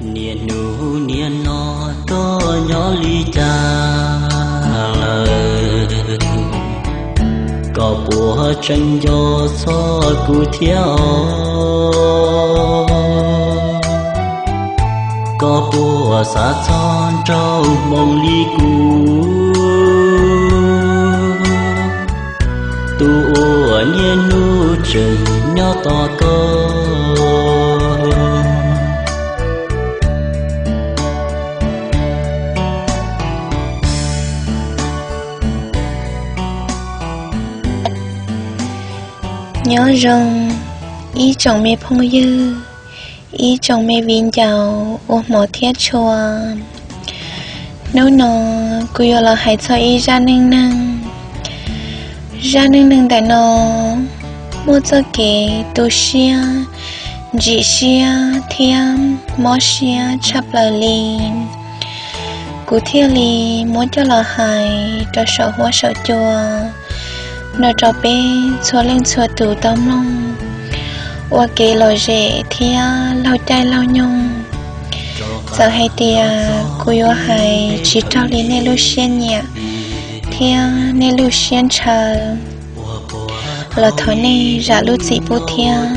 Niaj hnub niaj no koj nyob li cas lawm? Koj puas tseem nco txog kuv thiab os? Koj puas xav txog nraug hmoov li kuv, tus uas niaj hnub tseem nyob tos koj? Nyob zoo ib tsoom me phooj ywg, ib tsoom me viv ncaus ua hmov thiab tshua. Hnub no kuv yuav los hais txog ib zaj neej neeg. Zaj neej neeg ntawm no muaj txoj kev tu siab, ntsim siab thiab mob siab tshaj plaws li. Kuv thiaj li muab coj los hais rau saum huab saum cua no rau peb txhua leej txhua tus tau mloog ua kev lom zem thiab laug caij laug nyoog. Txawm hais tias kuv yuav hais tsis raug li nej lub siab nyiam thiab nej lub siab ntshaw los thov nej zam lub txim pub thiab.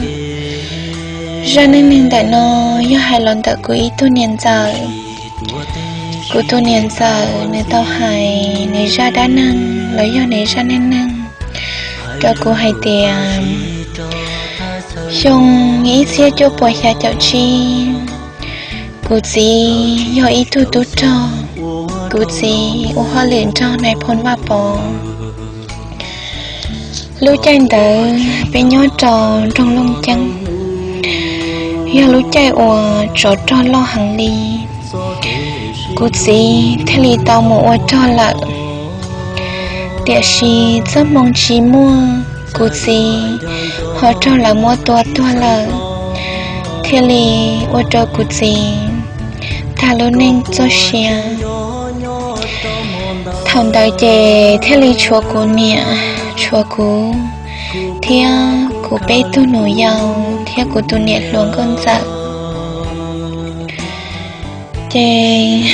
Zaj neej neeg ntawm no yog hais los ntawm kuv ib tug niam ntxawm. Kuv tus niam ntxawm nws tau hais nws zaj dab neeg los yog nws zaj neej neeg rau kuv hais tias, xyoo ib txhiab cuaj puas xya caum tsib, kuv txiv yog ib tug tub rog. Kuv txiv ua hauj lwm nrog nais phoo Vaj Pov. Lub caij ntawd peb nyob rau nroog Looj Ceeb, yog lub caij uas tsov rog loj heev li. Kuv txiv thiaj li tau mus ua rog lawm, tiam sis txoj hmoo tsis muaj, kuv txiv ho raug lawv muab tua tuag lawm, thiaj li ua rau kuv txiv tag lub neej txoj sia. Thaum ntawd ces thiaj li tshuav kuv niam, tshuav kuv, thiab kuv peb tug nus yau thiab kuv tus niam hluas nkauj ntxawm. Ces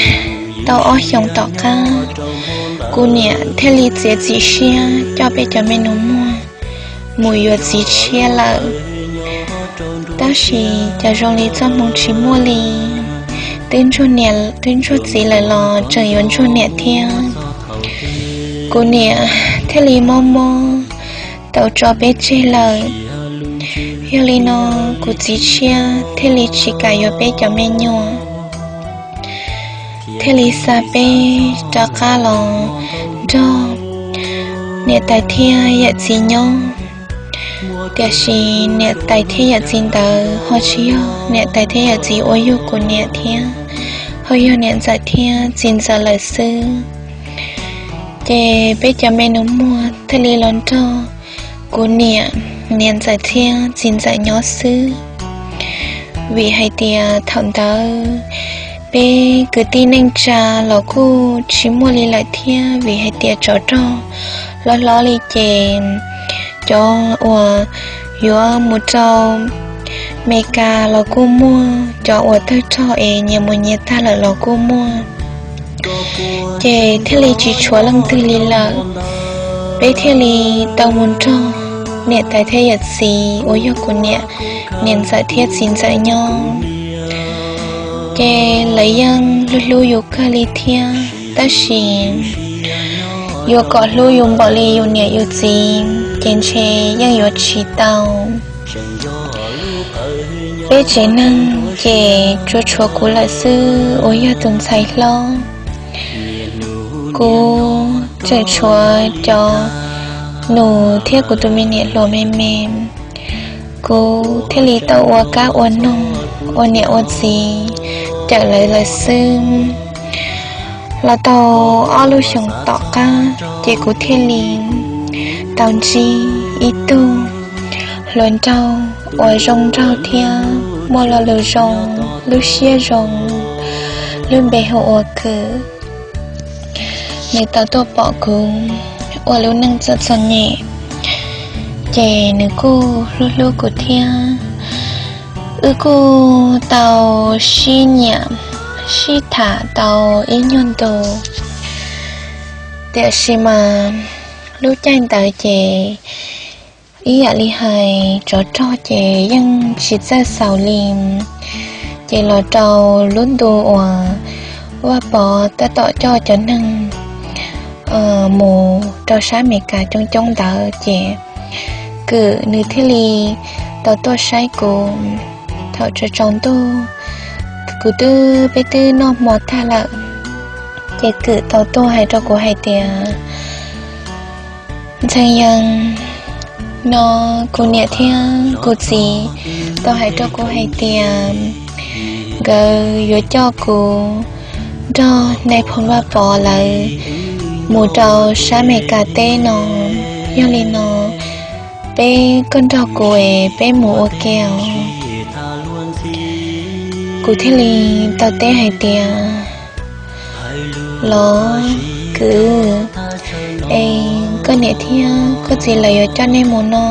tau ob xyoos tom qab, kuv niam thiaj li txiav txim siab coj peb cov me nus muag mus yuav txiv tshiab lawm. Tab sis cas zoo li txoj hmoo tsis muaj li, twb ntsuag txiv lawm los tseem yuav ntsuag niam thiab. Kuv niam thiaj li mob mob tau tso peb tseg lawm. Yog li no kuv txiv tshiab thiaj li tsis kam yuav peb cov me nyuam, thiaj li xa peb rov qab los nrog niam tais thiab yawm txiv nyob. Tiam sis niam tais thiab yawm txiv ntawd ho tsis yog niam tais thiab yawm txiv uas yug kuv niam thiab, ho yog niam ntxawm thiab txiv ntxawm lawm xwb. Ces peb cov me nus muag thiaj li los nrog kuv niam, niam ntxawm thiab txiv ntxawm nyob xwb. Vim hais tias thaum ntawd peb kwv tij neej tsa los kuj tsis muaj li lawm thiab, vim hais tias tsov rog hlob hlob li ces cov uas yuav mus rau Meskas los kuj muaj, cov uas tawg rog es nyias mus nyias tag lawm los kuj muaj. Ces thiaj li tsis tshuav leej twg li lawm, peb thiaj li tau mus nrog niam tais thiab yawm txiv uas yog kuv niam, niam ntxawm thiab txiv ntxawm nyob. Ces lawv yeej hlub hlub yus kawg li thiab, tab sis yuav kom hlub yus npaum li yus niam yus txiv ces ntshe yeej yuav tsis tau. Peb tsev neeg ces tsuas tshuav kuv lawm xwb uas yog tus ntxhais hlob. Kuv tseem tshuav cov nus thiab kuv tus me niam hluas me me. Kuv thiaj li tau ua kab ua noog, ua niam ua txiv cawm lawv lawm xwb. Los tau ob lub xyoos tom qab ces kuv thiaj li tau ntsib ib tug hluas nraug uas zoo nraug thiab muaj lo lus zoo, lub siab zoo, lub npe hu ua Kws. Nws tau tuaj pom kuv ua lub neej txom txom nyem, ces nws kuj hlub hlub kuv thiab. Wb kuj tau sib nyiam sib tham tau ib nyuag ntu, tiam sis mas lub caij ntawd ces ib yam li hais tsov rog ces yeej tsis txawj xaus li. Ces los rau lub ntu uas Vaj Pov tab tom coj cov neeg mus rau sab Amelikas coob coob ntawd ces Kwm nws thiaj li tau tuaj saib kuv. Thaum tsaus ntuj, kuv twb, peb twb noj hmo tag lawm, ces Kwm tau tuaj hais rau kuv hais tias, Ntxhee Yees, no kuv niam thiab kuv txiv tau hais rau kuv hais tias nkawd yuav coj kuv nrog nais phoo Vaj Pov lawv mus rau sab Amelikas teb no. Yog li no, peb, koj nrog kuv es peb mus ua ke os. Kuv thiaj li tau teb hais tias, Los Kwm, es koj niam thiab koj txiv lawv yuav coj nej mus no?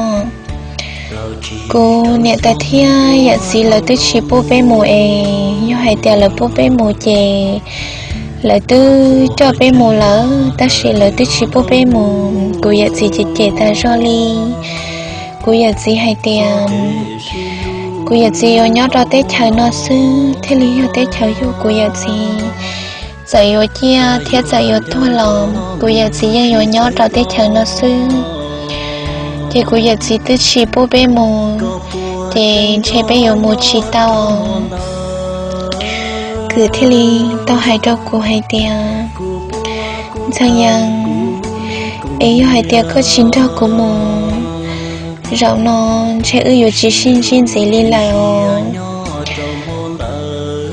Kuv niam tais thiab yawm txiv lawv twb tsis pub peb mus es, yog hais tias lawv pub peb mus ces lawv twb coj peb mus lawm, tab sis lawv twb tsis pub peb mus. Kuv yawm txiv cem cem tas zog li. Kuv yawm txiv hais tias kuv yawm txiv yuav nyob rau teb chaws no xwb, thiaj li yog teb chaws yug kuv yawm txiv. Txawm yuav ciaj thiab txawm yuav tuag los kuv yawm txiv yeej yuav nyob rau teb chaws no xwb. Ces kuv yawm txiv twb tsis pub peb mus, ces ntshe peb yuav mus tsis tau. Kwm thiaj li tau hais rau kuv hais tias, Ntxhee Yees, es yog hais tias koj tsis nrog kuv mus, zaum no ntshe wb yuav tsis sib ntsib ntxiv li lawm os.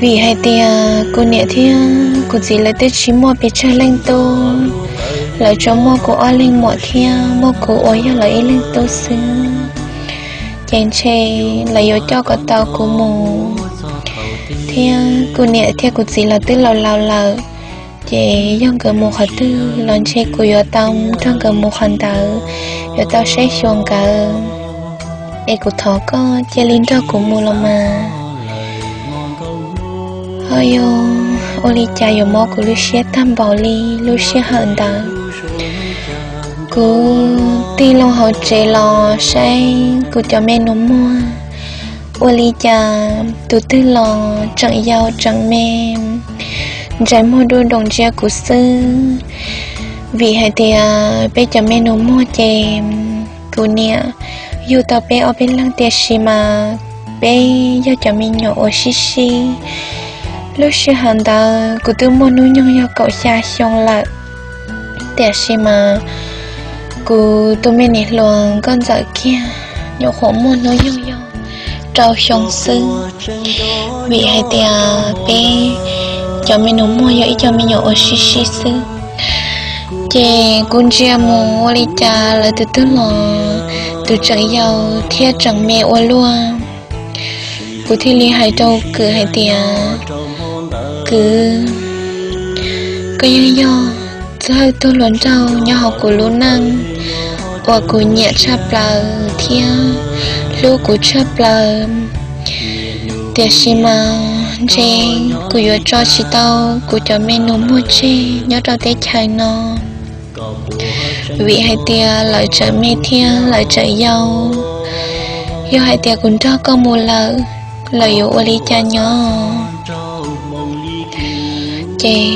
Vim hais tias kuv niam thiab kuv txiv lawv twb tsis muaj pes tsawg leej tub, lawv tsuas muaj kuv ob leeg muam thiab muaj kuv uas yog lawv ib leeg tub xwb. Ces ntshe lawv yuav coj kom tau kuv mus, thiab kuv niam thiab kuv txiv los twb laus laus lawm, ces yog nkawd mus qhov twg los ntshe kuv yuav tau nrog nkawd mus qhov ntawd, yuav tau saib xyuas nkawd. Es kuv thov koj cia li nrog kuv mus los mas. Ho yog ua li cas yuav mob kuv lub siab tag npaum li lub sij hawm ntawd. Kuv tig loo hauv tsev los saib kuv cov me nus muag, ua li cas tus twg los tseem yau tseem me, ntsais muag dub doom ntsia kuv xwb. Vim hais tias peb cov me nus muag ces kuv niam yug tau peb ob peb leeg, tiam sis mas peb yog cov me nyuam uas sib sib. Lub sij hawm ntawd kuv twb muaj hnub nyoog yog kaum xya xyoo lawm, tiam sis mas kuv tus me niam hluas nkauj ntxawm kiag nyuam qhuav muaj hnub nyoog yog rau xyoo xwb. Vim hais tias peb cov me nus muag yog ib co me nyuam uas sib sib xwb, ces kuv ntsia mus ua li cas lawv tus twg los tus tseem yau thiab tseem me ua luaj. Kuv thiaj li hais rau Kwm hais tias, Kwm, koj yeej yog txoj hawj tug hluas nraug nyob hauv kuv lub neej uas kuv nyiam tshaj plaws thiab hlub kuv tshaj plaws. Tiam sis mas ntshe kuv yuav tso tsis tau kuv cov me nus muag tseg nyob rau teb chaws no, vim hais tias lawv tseem me thiab lawv tseem yau. Yog hais tias kuv nrog koj mus lawm, lawv yuav ua li cas nyob? Ces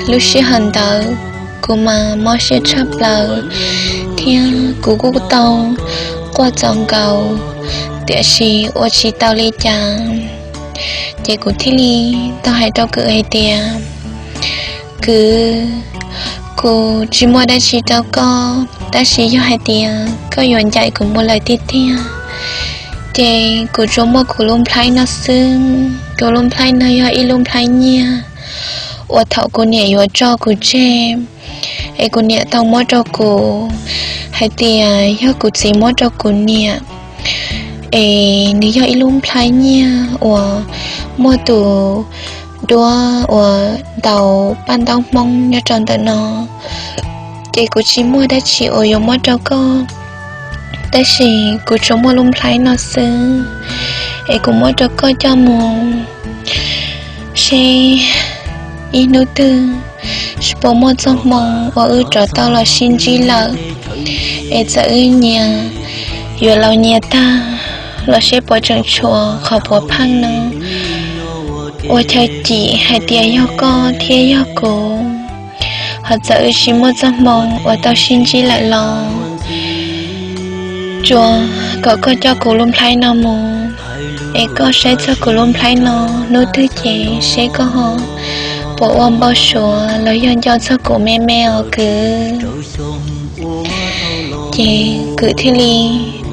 lub sij hawm ntawd kuv mas mob siab tshaj plaws thiab kuv kuj tau quaj txaus nkaus, tiam sis ua tsis tau li cas. Ces kuv thiaj li tau hais rau Kwm hais tias, Kwm, kuv tsis muaj dab tsi rau koj, tab sis yog hais tias koj yuav ncaim kuv mus lawm tiag tiag, ces kuv tsuas muaj kuv lub nplhaib no xwb. Kuv lub nplhaib no yog ib lub nplhaib nyiaj uas thaum kuv niam yuav tso kuv tseg es kuv niam tau muab rau kuv hais tias yog kuv txiv muab rau kuv niam, es nws yog ib lub nplhaib nyiaj uas muaj tus duab uas ntaus paj ntaub hmoob nyob rau ntawm no. Ces kuv tsis muaj dab tsi uas yuav muab rau koj, tab sis kuv tsuas muaj lub nplhaib no xwb. es kuv muab rau koj coj mus seb ib hnub twg puas muaj txoj hmoo uas wb rov tau los sib ntsib lawm, es txawm wb nyias yuav laus nyias tag los seb puas tseem tshuav qhov puav pheej no ua chaw cim hais tias yog koj thiab yog kuv. Ho txawm wb tsis muaj txoj hmoo uas tau sib ntsib lawm los tsuas kom koj coj kuv lub nplhaib no mus, es koj saib txog kuv lub nplhaib no, hnub twg ces seb koj ho puas ua npau suav los yog nco txog kuv me me os kwv. Ces kwv thiaj li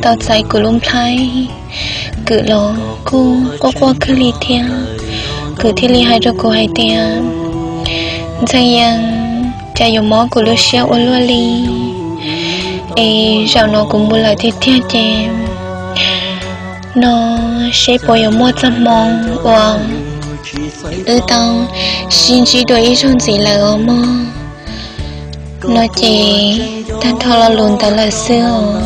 tau txais kuv lub nplhaib. Kwv los kuj quaj quaj kawg li thiab. Kwv thiaj li hais rau kuv hais tias, Ntxhee Yees, cas yuav mob kuv lub siab ua luaj li, es zaum no kuv mus lawm tiag tiag ces no seb puas yuav muaj txoj hmoo uas wb tau sib ntsib dua ib zaug ntxiv lawm os mog. No ces tag nrho lo lus ntawd lawm xwb os.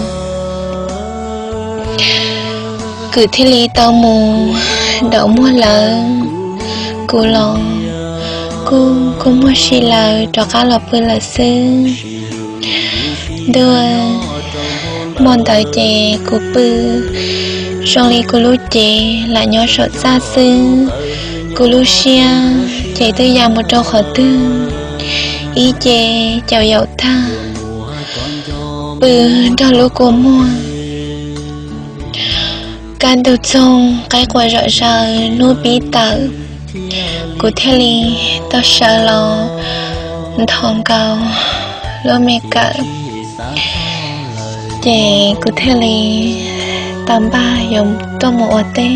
Kwv thiaj li tau mus ntaus muag lawv, kuv los kuj kua muag si lawv rov qab los pw lawm xwb. Ntuj, hmo ntawd ces kuv pw zoo li kuv lub cev lam nyob saum txaj xwb. Kuv lub siab ces twb ya mus rau qhov twg, ib ce caum yaum tag, pw nrog lub kua muag. Kaj ntug txoog qaib qua zom zaws hnub pib tawm, kuv thiaj li tau sawv los nthos nkaus lub me kawm. Ces kuv thiaj li tau npaj yuav tuaj mus ua teb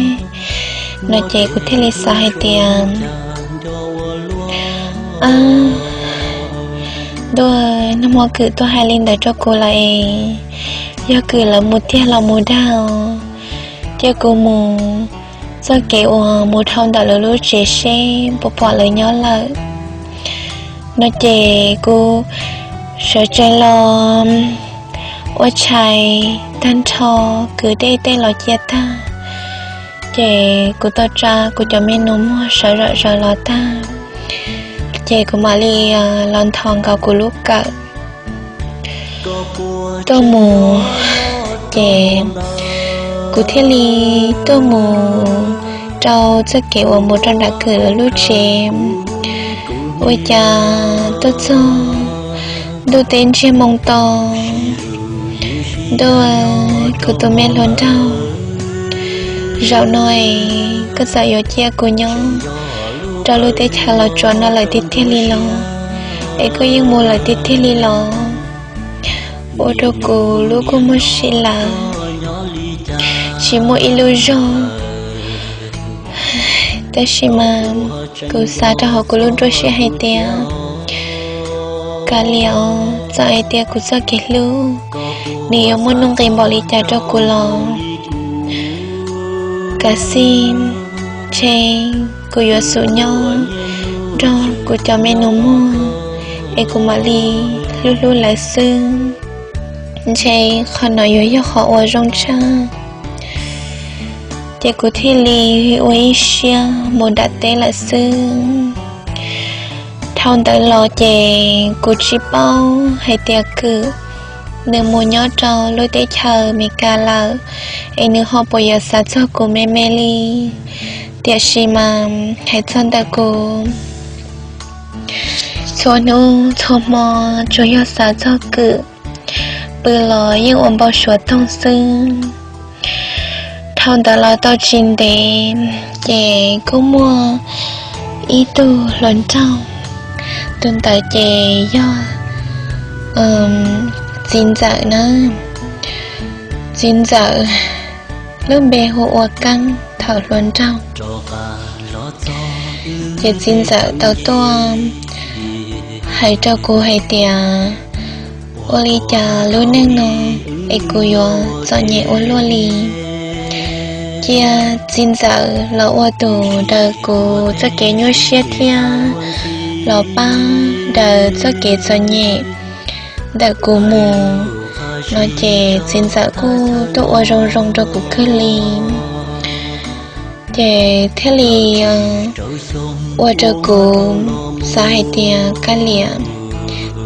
no ces kuv thiaj li xav hais tias, Ab, ntuj, nag hmo kwv tuaj hais li ntawd rau kuv lawm es yog kwv lawv mus tiag los mus dag os, cia kuv mus txoj kev uas mus dhau ntawm lawv lub tsev seb puas pom lawv nyob lawm. No ces kuv sawv tsees los ua tshais tag nrho, kwv dej tej los cia tag, ces kuv tau tsa kuv cov me nus muag sawv zom zaws los tag, ces kuv mam li los nthos nkaus kuv lub kawm tuaj mus. Ces kuv thiaj li tuaj mus rau txoj kev uas mus rau nram kwv lawv lub tsev. Ua cas tuaj txog ntuj teb ntsiag moo to. Ntuj, kuv tus me hluas nraug, zaum no es koj txawm yuav cia kuv nyob rau lub teb chaws Los Tsuas no lawm tiag tiag li los? Es koj yeej mus lawm tiag tiag li los? Ua rau kuv lub kua muag si lawm, tsis muaj ib lub zog. Tab sis mas kuv xav rau hauv kuv lub nruab siab hais tias, kav liam, txawm hais tias kuv txoj kev hlub nws yuav muaj nuj nqis npaum li cas rau kuv los kav xij, ntshe kuv yuav xub nyob nrog kuv cov me nus muag, es kuv mam li hlub hlub lawv xwb. Ntshe qhov no yuav yog qhov uas zoo tshaj. Ces kuv thiaj li ua ib siab mus nram teb lawm xwb. Dhau ntawd los ces kuv tsis paub hais tias kwv nws mus nyob rau lub teb chaws Amelikas lawm, es nws ho puas yuav xav txog kuv me me li. Tiam sis mas hais txog ntawm kuv, txhua hnub txhua hmo tsuas yog xav txog kwv, pw los yeej ua npau suav toog xwb. Dhau ntawd los tau tsis ntev, ces kuj muaj ib tug hluas nraug, tus ntawd ces yog txiv ntxawm na. Txiv ntxawm lub npe hu ua Keeb thaum hluas nraug. Ces txiv ntxawm tau tuaj hais rau kuv hais tias, ua li cas lub neej no es kuv yuav txom nyem ua luaj li. Cia txiv ntxawm los ua tus daws kuv txoj kev nyuaj siab thiab los pab daws txoj kev txom nyem ntawm kuv mus no ces txiv ntxawm kuj tuaj ua zoo zoo rau kuv kawg li. Ces thiaj li ua rau kuv xav hais tias kav liam,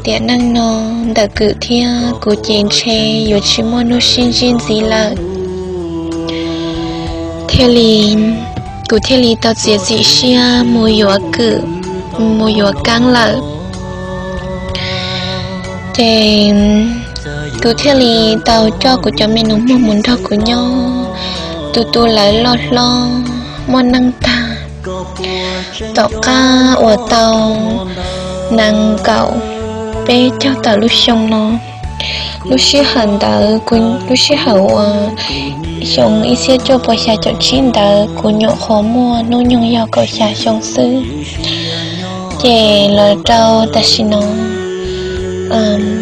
tiam neej no ntawm Kwm thiab kuv ces ntshe yuav tsis muaj hnub sib ntsib ntxiv lawm. Thiaj li, kuv thiaj li tau txiav txim siab mus yuav Kwm, mus yuav Keeb lawm. Ces kuv thiaj li tau coj kuv cov me nus muag mus nrog kuv nyob, tus tus lawv loj hlob muaj neej tag. Tom qab uas tau nees nkaum peb caug tawm lub xyoo no, lub sij hawm ntawd, lub sij hawm uas xyoo ib txhiab cuaj puas xya caum tsib ntawd kuv nyuam qhuav muaj hnub nyoog yog kaum xya xyoo xwb. Ces los rau tam sim no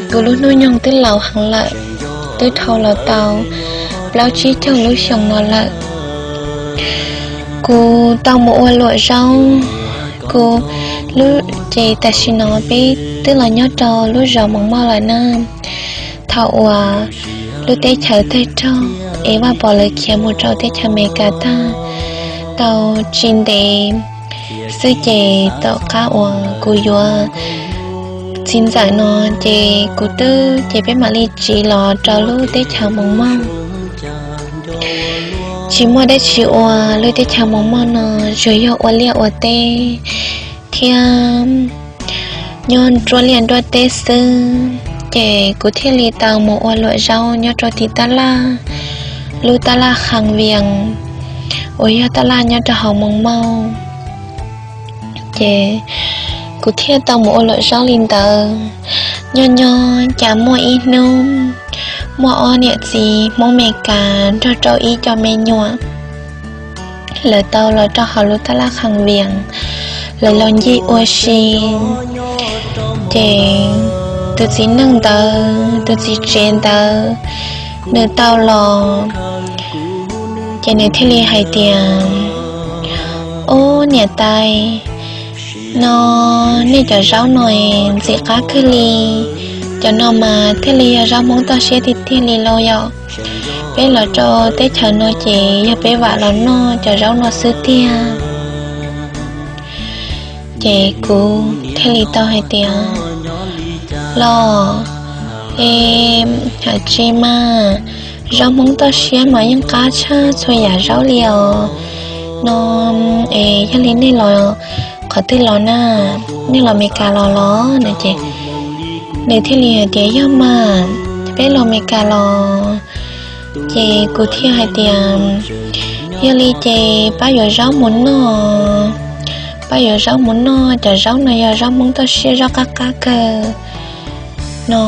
kuv lub hnub nyoog twb laus heev lawm, twb dhau los tau plaub tsib caug lub xyoo no lawm. Kuv tau mus ua luam zaub, kuv, ces tam sim no peb twb los nyob rau lub zos Moos Moj lawm na. Thaum uas lub teb chaws tawg rog es Vaj Pov lawv khiav mus rau teb chaws Amelikas tag tau tsis ntev xwb ces tom qab uas kuv yuav txiv ntxawm no ces kuv twb, ces peb mam li tsiv los rau lub teb chaws Moos Moj. Tsis muaj dab tsi ua, lub teb chaws Moos Moj no tsuas yog ua liaj ua teb thiab nyob nruab liaj nruab teb xwb. Ces kuv thiaj li tau mus ua luam zaub nyob rau tim taj laj, lub taj laj Khas Vias uas yog taj laj nyob rau hauv Moos Moj. Ces kuv thiaj tau mus ua luam zaub li ntawd. Nyob nyob cas muaj ib hnub, muaj ob niam txiv Hmoob Amelikas nrog rau ib co me nyuam, lawv tau los rau hauv lub taj laj Khas Vias, lawv los ncig ua si. Ces tus txiv neej ntawd, tus txiv tsev ntawd, nws tau los, ces nws thiaj li hais tias, Ob niam tais, no nej cov zaub no ntxim qab kawg li. Cov no mas thiaj li yog zaub Hmoob toj siab tiag tiag li lauj yom. Peb los rau teb chaws no ces yog peb vam los noj cov zaub no xwb tiag. Ces kuv thiaj li tau hais tias, Los, es hais tsis mas, zaub Hmoob toj siab mas yeej qab tshaj txhua yam zaub li os. No es yog li nej los qhov twg los na, nej los Amelikas los los? No ces nws thiaj li hais tias, Yog mas, peb los Amelikas los. Ces kuv thiaj hais tias, Yog li ces pab yuav zaub mus noj, pab yuav zaub mus noj, cov zaub no yog zaub Hmoob toj siab, zaub qab qab kawg. No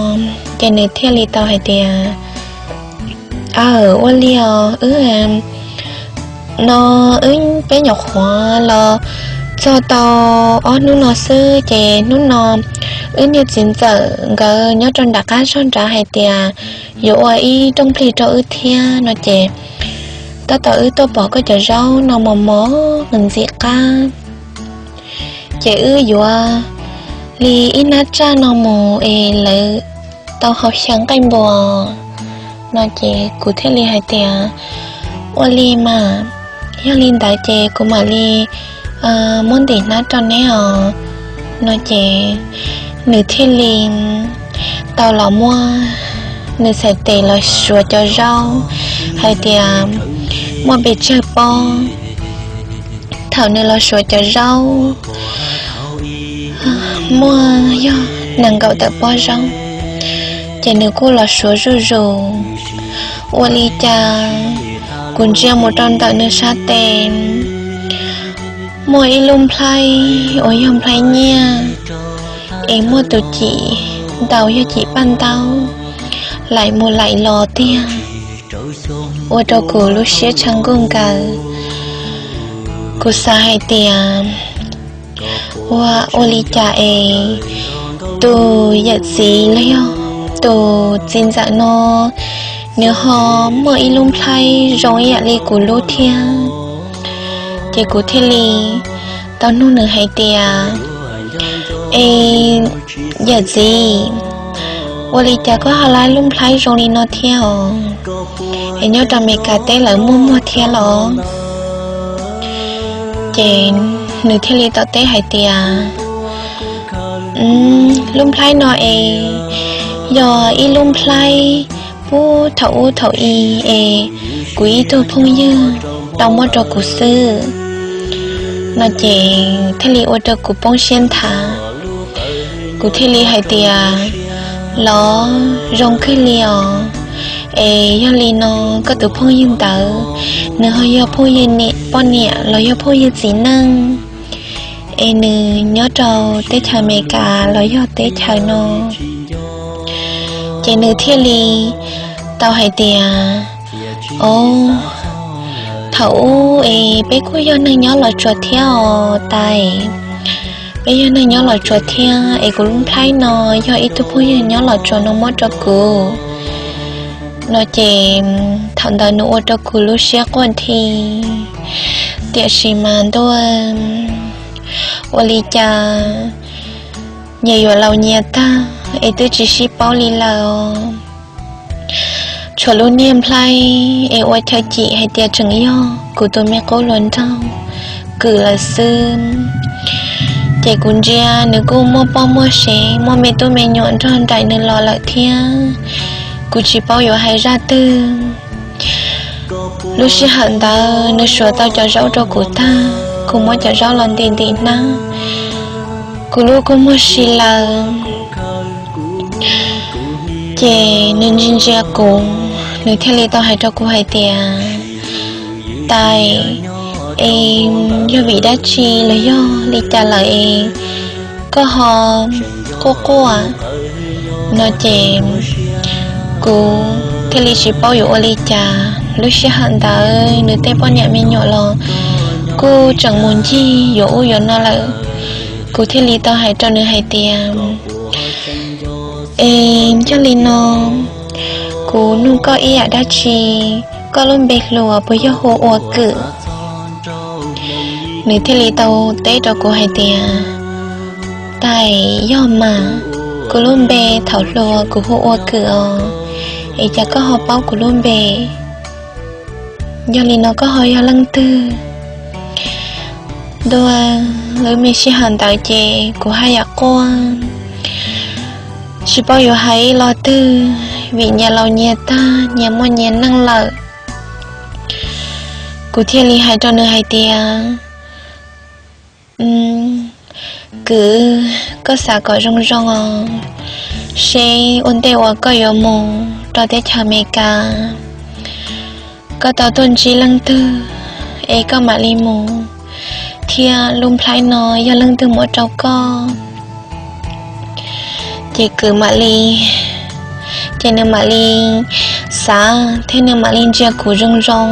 ces nws thiaj li tau hais tias, Aw, ua li os, wb, no wb peb nyuam qhuav los txog tau ob hnub no xwb ces hnub no wb niag txiv ntxawm nkawd nyob rau nram qab zog nrad hais tias yuav ua ib rooj plig rau wb thiab no ces tab tom wb tuaj pom koj cov zaub no mos mos ntxim qab, ces wb yuav li ib hnab tsaj no mus es lawv tau haus xyaw nqaij npua. No ces kuv thiaj li hais tias, Ua li mas, yog li ntawd ces kuv mam li muab ntim hnab rau neb os. No ces nws thiaj li tau los muab nws txhais tes los suav cov zaub hais tias muaj pes tsawg pob. Thaum nws los suav cov zaub muaj yog nees nkaum tawm pob zaub, ces nws kuj los suav zuj zus. Ua li cas kuv ntsia mus rau ntawm nws sab tes, muaj ib lub nplhaib uas yog nplhaib nyiaj, es muaj tus cim ntaus yog cim paj ntaub laim mus laim los tiag, ua rau kuv lub siab tshav nkuj nkaws. Kuv xav hais tias, ua, ua li cas es tus yawm txiv los yog tus txiv ntxawm no nws ho muaj ib lub nplhaib zoo ib yam li kuv lub thiab. Ces kuv thiaj li tau nug nws hais tias, Es yawm txiv, ua li cas koj ho laib lub nplhaib zoo li no thiab os? Es nyob rau Meskas teb lawv muaj muag thiab los? Ces nws thiaj li tau teb hais tias, lub nplhaib no es yog ib lub nplhaib puag thaum ub thaum i es kuv ib tug phooj ywg tau muab rau kuv xwb no ces thiaj li ua rau kuv poob siab nthav. Kuv thiaj li hais tias, los zoo kawg li os, es yog li no koj tus phooj ywg ntawd nws ho yog phooj ywg niam poj niam los yog phooj ywg txiv neej, es nws nyob rau teb chaws Amelikas los yog teb chaws no? Ces nws thiaj li tau hais tias, o, thaum ub es peb kuj yog neeg nyob Los Tsuas thiab os tais. Peb yog neeg nyob Los Tsuas thiab es kuv lub nplhaib no yog ib tug phooj ywg nyob Los Tsuas no muab rau kuv no ces thaum ntawd nws ua rau kuv lub siab quaj nthi. Tiam sis mas ntuj, ua li cas nyias yuav laus nyias tag es twb tsis sib paub li lawm os. Tshuav lub niag nplhaib es ua chaw cim hais tias tseem yog kuv tus me qub hluas nraug Kwm lawm xwb. Ces kuv ntsia nws kuj muaj poj muaj sev muaj me tub me nyuam nrog nraim nws los lawm thiab. Kuv tsis paub yuav hais zaj twg. Lub sij hawm ntawd nws suav tau cov zaub rau kuv tag, kuv muab cov zaub los ntim ntim hnab, kuv lub kua muag si lawm. Ces nws ntsia ntsia kuv, nws thiaj li tau hais rau kuv hais tias, tais, es yog vim dab tsi los yog li cas lawm es koj ho quaj quaj no ces kuv thiaj li tsis paub yuav ua li cas. Lub sij hawm ntawd nws tej poj niam me nyuam los kuj tseem mus ncig yuav ub yuav no lawm. Kuv thiaj li tau hais rau nws hais tias, es yog li no kuv nug koj ib yam dab tsi, koj lub npe hluas puas yog hu ua Kwm? Nws thiaj li tau teb rau kuv hais tias, tais, yog mas, kuv lub npe thaum hluas kuv hu ua Kwm os, es cas koj ho paub kuv lub npe? Yog li no koj ho yog leej twg? Ntuj, lub me sij hawm ntawd ces kuv haj yam quaj, tsis paub yuav hais ib los twg vim nyias laus nyias tag nyias muaj nyias neej lawm. Kuv thiaj li hais rau nws hais tias, Kwm, koj xav kom zoo zoo os, seb ua ntej uas koj yuav mus rau teb chaws Amelikas, koj tau tuaj ntsib leej twg es koj mam li mus, thiab lub nplhaib no yog leej twg muab rau koj? Ces Kwm mam li, ces nws mam li xav thiab nws mam li ntsia kuv zoo zoo.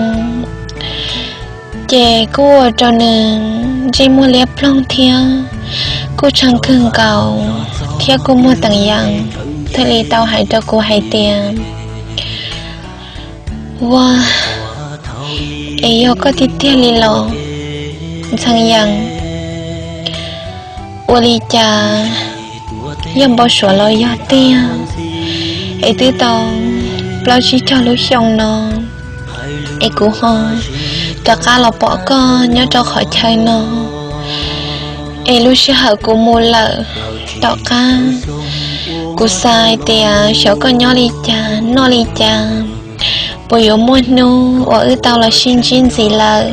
Ces kuj ua rau nws ntsej muag liab ploog thiab kuj tshee kawg nkaus thiab kuj muag teev yees, thiaj li tau hais rau kuv hais tias, Ua, es yog koj tiag tiag li los, Ntxhee Yees? Ua li cas, yog npau suav los yog tiag es twb tau plaub tsib caug lub xyoo no es kuv ho rov qab los pom koj nyob rau qhov chaw no, es lub sij hawm kuv mus lawm tom qab, kuv xav hais tias xyov koj nyob li cas noj li cas, puas yuav muaj hnub uas wb tau los sib ntsib ntxiv lawm.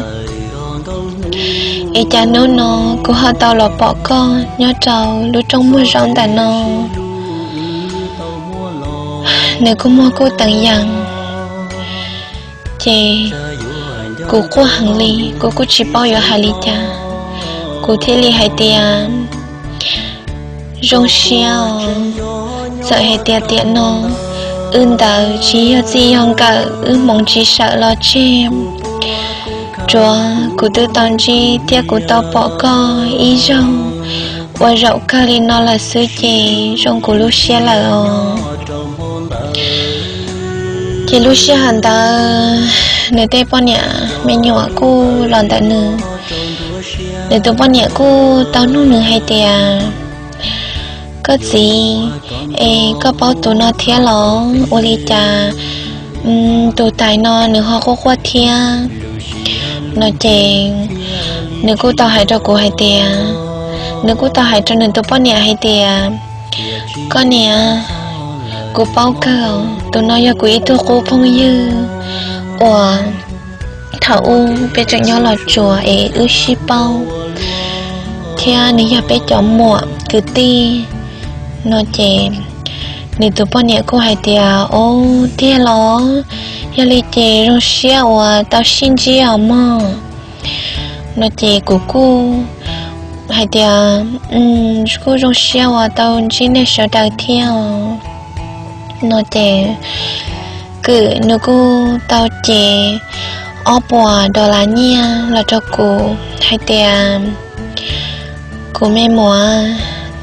Es cas hnub no kuv ho tau los pom koj nyob rau lub rooj muag zaub ntawm no. Nws kuj muag kuj teev yees, ces kuv quaj heev li, kuv kuj tsis paub yuav hais li cas. Kuv thiaj li hais tias, Zoo siab os, txawm hais tias tiam no wb ntawd tsis yog txij yog nkawm, wb hmoov tsis sawm los tseg, tsuav kuv twb tau ntsib thiab kuv tau pom koj ib zaug ua zaum kawg li no lawm xwb ces zoo kuv lub siab lawm os. Ces lub sij hawm ntawd nws tej poj niam me nyuam kuj los ntawm nws. Nws tus poj niam kuj tau nug nws hais tias, Koj txiv, es koj paub tus no thiab los? Ua li cas tus tais no nws ho quaj quaj thiab? No ces nws kuj tau hais rau kuv hais tias, nws kuj tau hais rau nws tus poj niam hais tias, koj niam, kuv paub kawg, tus no yog kuv ib tug qub phooj ywg uas thaum ub peb tseem nyob Los Tsuas es wb sib paub, thiab nws yog peb cov muam kwv tij no ces nws tus poj niam kuj hais tias, o, tiag los? Yog li ces zoo siab uas tau sib ntsib os mog. No ces kuv kuj hais tias, kuj zoo siab uas tau ntsib nej sawv daws thiab no ces Kwm nws kuj tau cev ob puas dollar nyiaj los rau kuv hais tias, kuv me muam,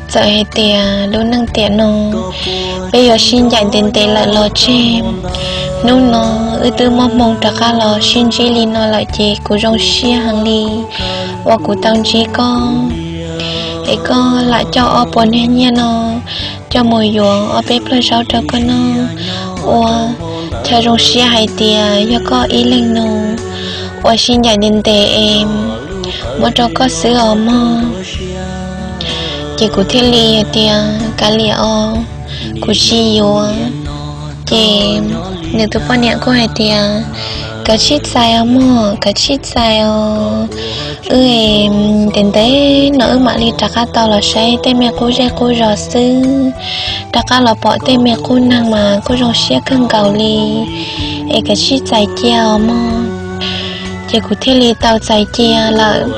txawm hais tias lub neej tiam no peb yuav sib ncaim ntev ntev lawm los tseg, hnub no wb twb muaj hmoo rov qab los sib ntsib li no lawm ces kuv zoo siab heev li uas kuv tau ntsib koj, es koj lam coj ob puas niag nyiaj no coj mus yuav ob peb pluag zaub rau koj noj ua chaw zoo siab hais tias yog koj ib leeg no uas sib ncaim ntev ntev es muab rau koj xwb os mog. Ces kuv thiaj li hais tias kav liam os, kuv tsis yuav. Ces nws tus poj niam kuj hais tias, kav tsij txais os mog, kav tsij txais os. Wb ntev ntev no wb mam li rov qab tau los saib tej me qub zej qub zos xwb, rov qab los pom tej me qub neeg mas kuj zoo siab kawg nkaus li, es kav tsij txais cia os mog. Ces kuv thiaj li tau txais cia lawm,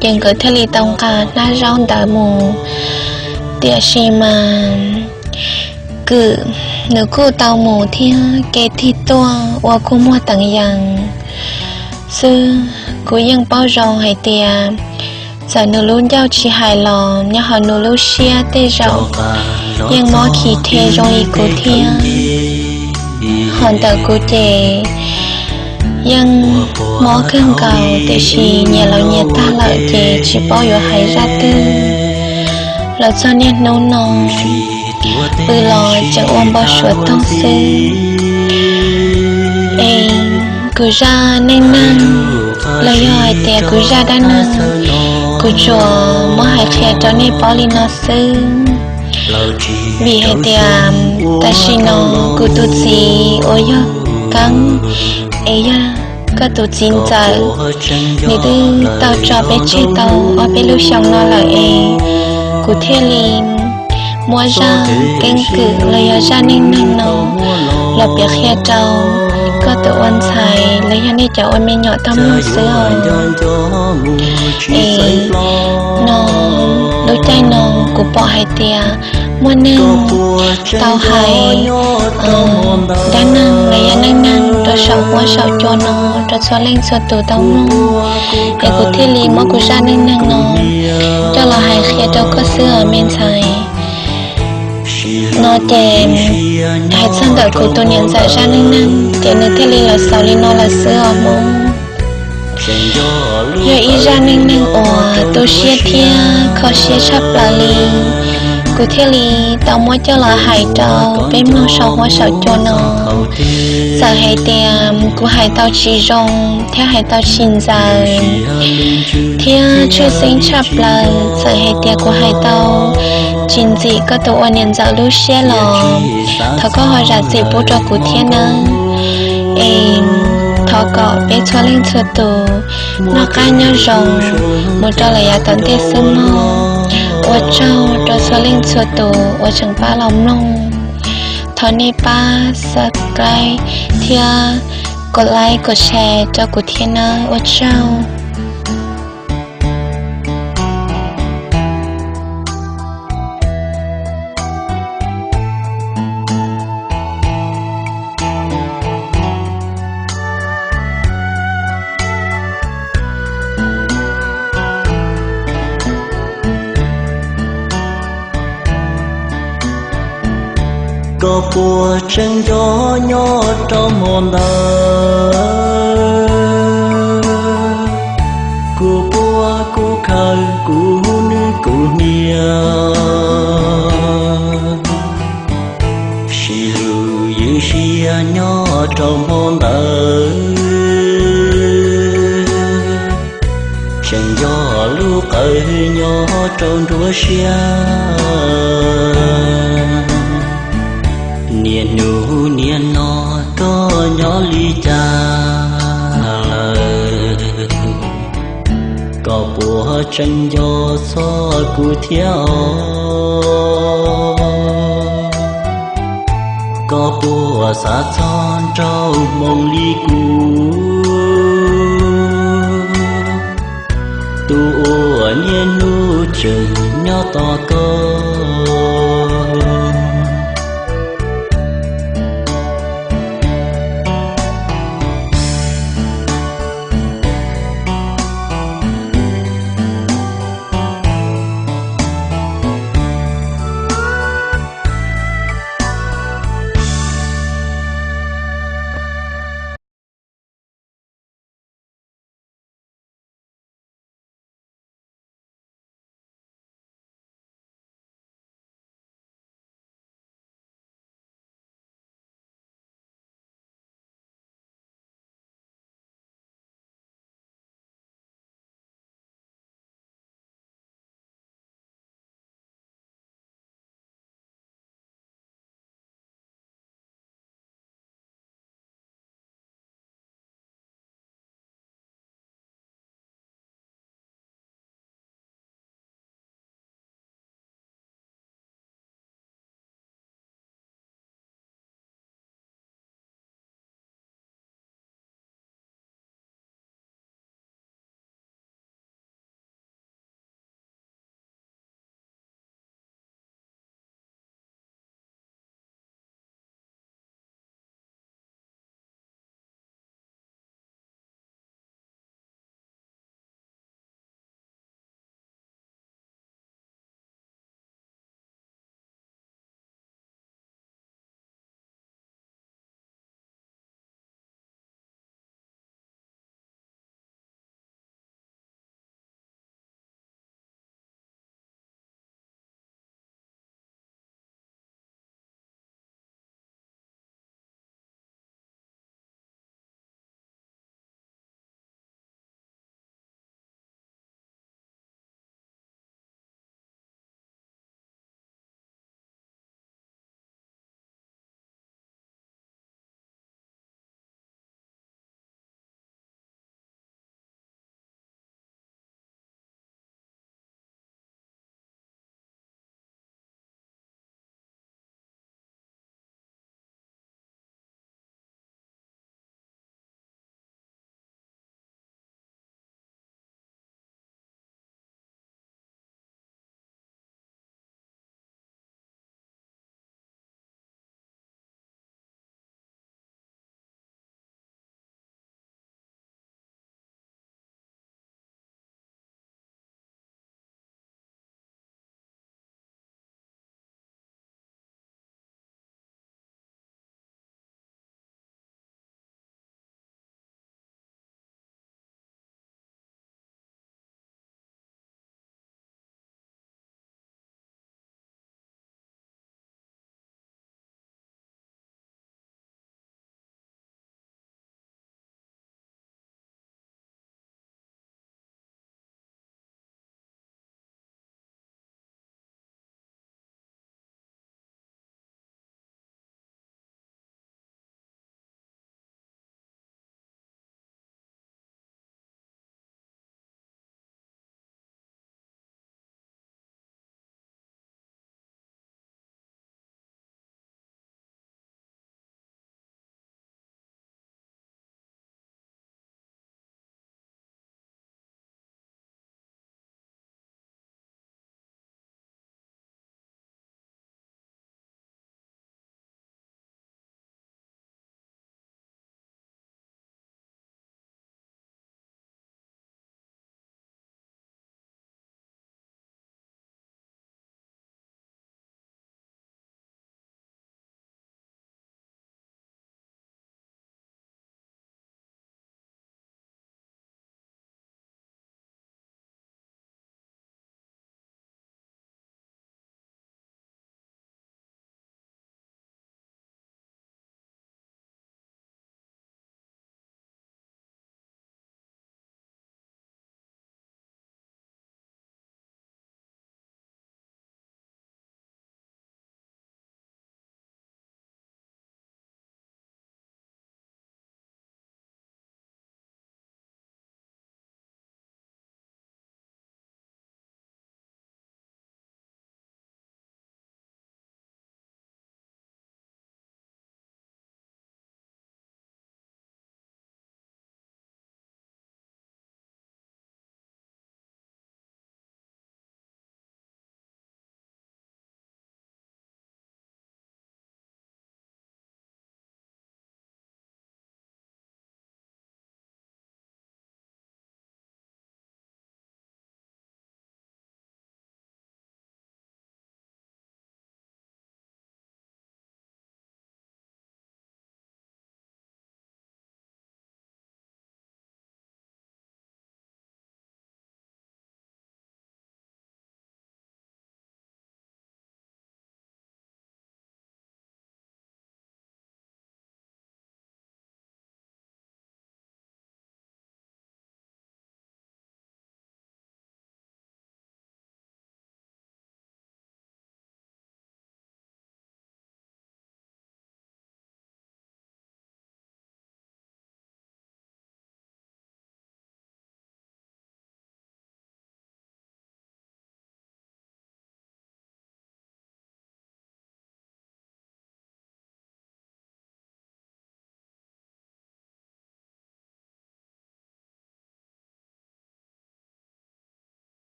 ces nkawd thiaj li tau nqa hnab zaub ntawd mus. Tiam sis mas Kwm nws kuj tau mus thiab kev tig tuaj ua kuj muag teev yees xwb. Kuv yeej paub zoo hais tias txawm nws lub ncauj tsis hais los nyob hauv nws lub siab tej zaum yeej mob khi rhe zoo li kuv thiab. Ho ntawm kuv ces yeej mob kawg nkaus tiam sis nyias los nyias tag lawm ces tsis paub yuav hais zaj twg. Los txog niaj hnub no pw los tseem ua npau suav toog xwb. Es kuv zaj neej neeg los yog hais tias kuv zaj dab neeg, kuv tsuas muab hais qhia rau nej paub li no xwb. Vim hais tias tam sim no kuv tus txiv uas yog Keeb, es yog koj tus txiv ntxawm, nws twb tau tso peb tseg tau ob peb lub xyoo no lawm es kuv thiaj li muab zaj keeb kwm los yog zaj neej neeg no los piav qhia rau koj tus ua ntxhais los yog nej cov ua me nyuam tau mloog xwb os. Es no, lub caij no kuv pom hais tias muaj neeg tau hais dab neeg los yog neej neeg rau saum huab saum cua no rau txhua leej txhua tus tau mloog, es kuv thiaj li muab kuv zaj neej neeg no coj los hais qhia rau koj xwb os me ntxhais. No ces hais txog ntawm kuv tus niam ntxawm zaj neej neeg ces nws thiaj li los xaus li no lawm xwb os Hmoob. Yog ib zaj neej neeg uas tu siab thiab kho siab tshaj plaws li, kuv thiaj li tau muab coj los hais rau peb mloog saum huab saum cua no. Txawm hais tias kuv hais tau tsis zoo thiab hais tau tsis ntxaws thiab tshwj xeeb tshaj plaws, txawm hais tias kuv hais tau tsis ntxim koj tus ua niam ntxawm lub siab los thov koj ho zam txim pub rau kuv thiab nawb. Es thov kom peb txhua leej txhua tus noj qab nyob zoo mus rau lawm yav tom ntej xwb mog. Ua tsaug rau txhua leej txhua tus uas tseem pab los mloog. Thov nej pab subscribe thiab kom like kom share rau kuv thiab nawb. Ua tsaug. Koj puas tseem nco nyob rau hmo ntawd, kuv puab kuv khaws kuv hnub kuv hnia, sib hlub ywj siab nyob rau hmo ntawd. Lub qawv nyob rau nruab siab, niaj hnub niaj no koj nyob li cas lawm? Koj puas tseem nco txog kuv thiab os? Koj puas xav txog nraug Hmoob li kuv, tus uas niaj hnub tseem nyob tos koj?